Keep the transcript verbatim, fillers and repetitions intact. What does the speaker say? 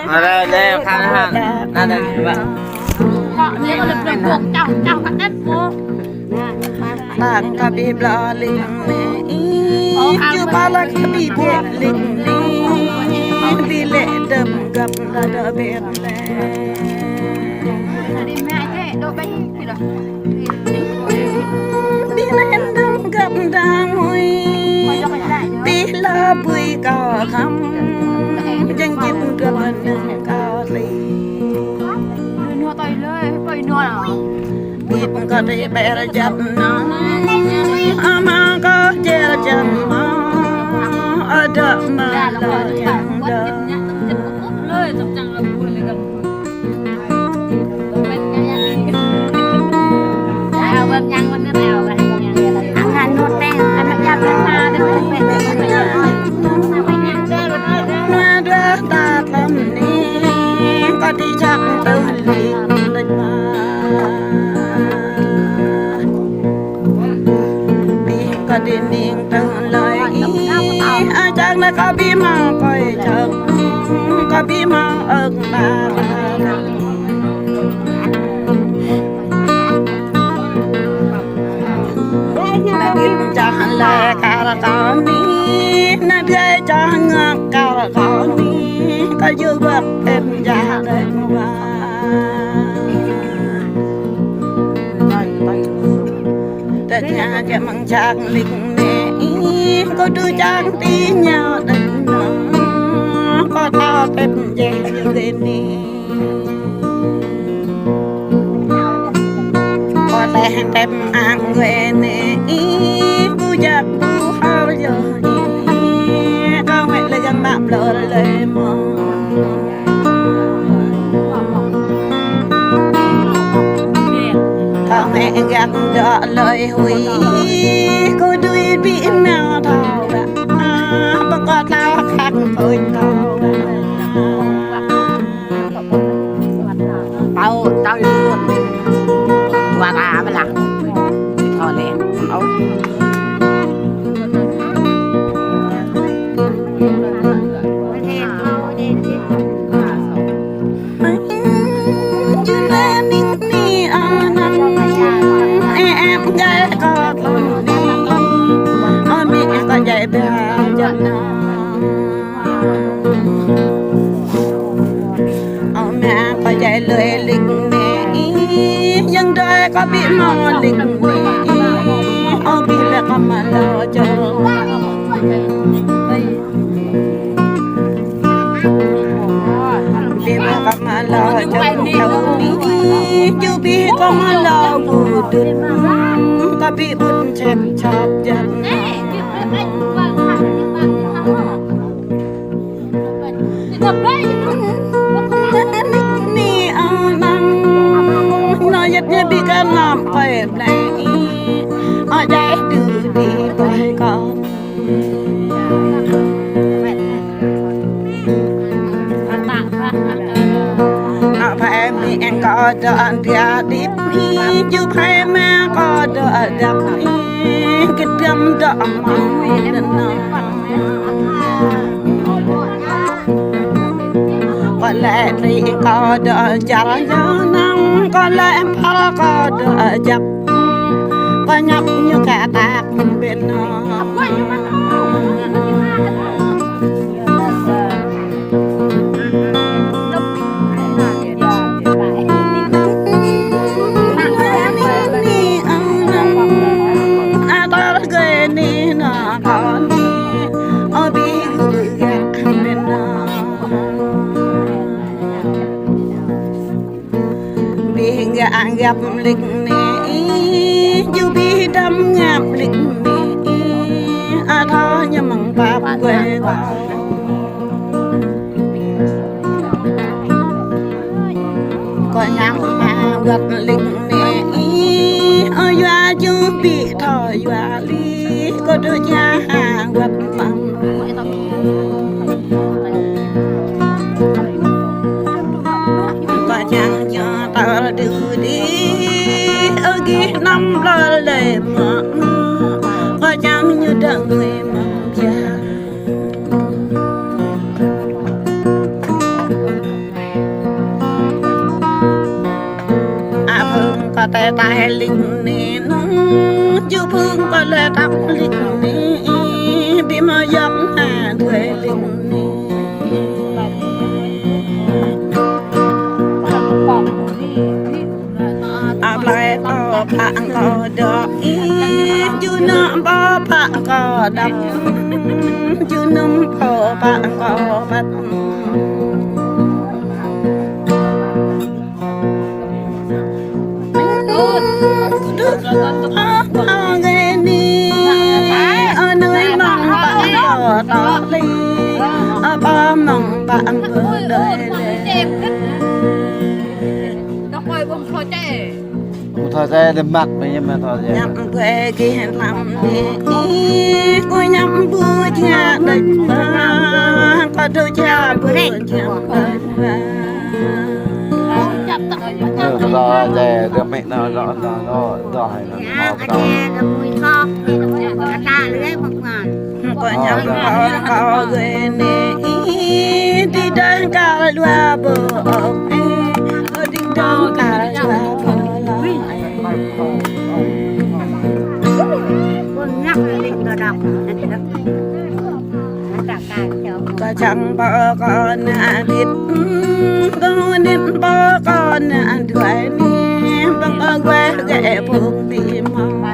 Ơ, đây, đây, khăn, khăn. Nă, đây, bạn. Tang kơ ƀĭ ƀlŏr ling ne i, ču pă lăk kơ ƀĭ ƀlŏr ling ne i, ƀĭ lĕ dăm găp nă dŏ ƀĕ lĕ. Ƀĭ neh dăm găp dang hui, ƀĭ lŏ ƀui kơ khăm, jing jit găp neh kơ li. Ƀĭ kơ tê ƀĕ rơjăp nă, ama kơ jĕ rơjăp mă, adă mă lŏ yang dă. Mă dua ta tlam ni, kơ ti čăk tơ li lĕ mă. Ƀĭ kơ ti ning tơ lơi i, a čang lĕ kơ ƀĭ mă kơi čăk, kơ ƀĭ mă ơk ba. Nă ƀĭ čah lĕ kar kơ ni, nă gai čah ngă kar kơ ni, kơ yua ƀăk em ja đek wa. Tơña kơ mơ̆ng čang ling ne i, kơ du čang ti ñao đek nă, kơ ta tep jeh yua đe ni. Kơ lĕ tep ang gue ne i, bu jak bu hal yo i, kơ mĕ lĕ yang mă ƀlŏr lĕ mă. Kơ mĕ gak dŏ lơi hui, kơ dui ƀĭ nao thâo gak, pơkŏ tlao khăk hui thâo gak. Tao, tao luôn. Dua ta blah. Thôi lĕ, ôh. Jun ning ni anăm, e em gai kơ tlam ni, ami kơ jai ba jơnă. Ơ mă kơ jai lui ling ne i, yang dai kơ ƀĭ mă ling ne i, ơ ƀĭ lĕ kơ mă lŏ čô. Ƀĭ lĕ kơ mă lŏ čô ni i, ču ƀĭ kơ mă lŏ ƀu dŭt, kơ ƀĭ ƀut čep čop jat. Ni anăm, nă yet ñe ƀĭ kơ năm kơi blai i, ơ jai du di kơi kơ. Nă phai mi eng kơ dŏ dia dip i, ču phai mă kơ dŏ dăp i, kơ dăm dŏ mă nă. Kơ lĕ tri kơ dŏ čar yơnang, kơ lĕ phar kơ dŏ jăk, kơ ñăp ñu kơ tak ƀĕ nă. Ni anăm, a tar gơi ni nă kơ ni, ơ ƀĭ gơ̆ gak ƀĕ nă. Ƀĭ gak găp ling ne i, ču ƀĭ dăm găp ling ne i, a thâo ñu mơ̆ng pap gue wa. Kơ ñăm ma găp ling ne i, ơ yua ču ƀĭ thâo yua li, kơ dŏ ča găp păng. Kơ čang ñu tar du di, ơ gih năm ƀlŏr lĕ mă, kơ čang ñu dŏ ngui mă ja. Ơi ling ni nung, ju phung kơ lĕ tăp ling ni, bi mơ yŏng ha đuaĭ ling ni. Ăp lai pơ pă kơ dŏ ih, ju nă pơ pă kơ dŏ, ju num pơ pă kơ pă. Ơ, ơ, ơ, gai ni, ơ, nui mong pă kơ tŏ li, ơ, pă mong pă kơ đơi lĕ. Ƀu thâo čê, đe măt mơ̆, ñăm mă thâo čê. Ñăm ƀuê gih lăm ni, kơ ñăm ƀu djă đôč ba, kơ dŏ djă ƀu djă đôč ba. Ơ, thâo čê, đe mĕ nao, đo, đo, đo, đo hai nao. Kơ ñăm pơ kơ gai ni, đi đơi kơ lua ƀơ ŏk, đi đơi kơ lua ƀơ ŏk. Kơ čang pơ kơ nă dit, kơ nit pơ kơ nă đuaĭ ni, pơ kơ gai gai phung bi mong.